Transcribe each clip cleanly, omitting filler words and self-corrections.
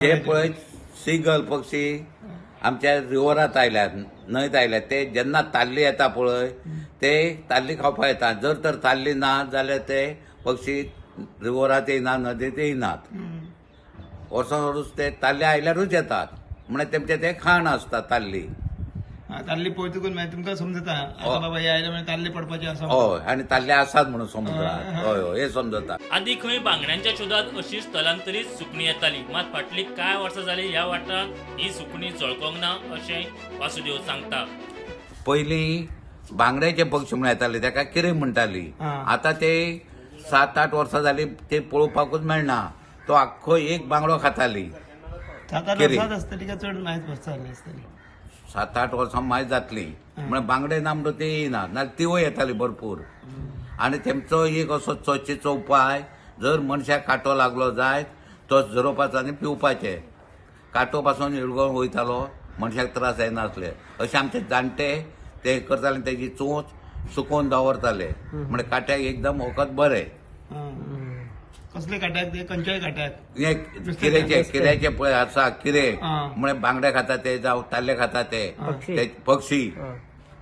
हे पळय सिगल पक्षी आमच्या रिवरात आयल्यात, न्हंयत आयल्यात. ते जेन्ना ताल्ली येता पळय, ते ताल्ली खावपाक येता. जर तर ताल्ली ना जाल्यार ते पक्षी रिवरात येयना, नदीत येयनात. वर्सान वर्स ते ताल्ले आयल्यारूच येतात. म्हणल्यार तेमचें तें खाण आसता ताल्ली. ताल्ली पळयतकूच मागीर तुमकां समजता आतां बाबा हे आयले म्हणजे ताल्ली पडपाची आसा. हय, आनी ताल्ले आसात म्हणून समुद्रात. हय हय, हे समजता. आदी खंय बांगड्यांच्या शोधात अशी स्थलांतरीत सुकणी येताली, मात फाटली कांय वर्सां जाली ह्या वाठारांत ही सुकणी झळकोंक ना अशें वासुदेव सांगता. पयलीं बांगड्याचे पक्षी म्हण येताले, ताका किरें म्हणटाली. आतां ते 7-8 वर्सां जाली ते पळोवपाकूच मेळना. तो आख्खो एक बांगडो खाताली. 7-8 केरी. वर्सांच आसतली काय चड मायज वर्सां जाली आसतली? 7-8 वर्सां मायज जातली. म्हळ्यार बांगडे ना म्हणटा ते येयना, नाल्यार तिवूय येताली भरपूर. आनी तेमचो एक असो चोंचीचो उपाय, जर मनशाक कांटो लागलो जायत तो झरोवपाचो आनी पिवपाचें. कांटो पासून इरगोळ वयतालो, मनशाक त्रास जायनासले. अशे आमचे जाणटे ते करताले आनी तेजी चोंच सुकोवन दवरताले. म्हणजे कांट्याक एकदम वखद बरें. कसले काट्याक ते? खंयच्याय काट्याक? हे किऱ्याचे, किऱ्याचे पळय आसा किरे, म्हळ्यार बांगडे खाता ते जावं ताल्ले खाता ते, ते पक्षी,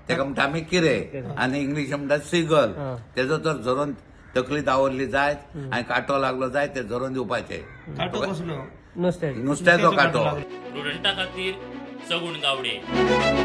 तेका म्हणटा आमी किरे आनी इंग्लीश म्हणटा सिगल. तेजो तर झरोवन तकली दावरली जायत आनी कांटो लागलो जायत ते झरोवन दिवपाचे. कांटो कसलो? नुस्त्याचो कांटो. प्रुडंटा खातीर सगुण गावडे.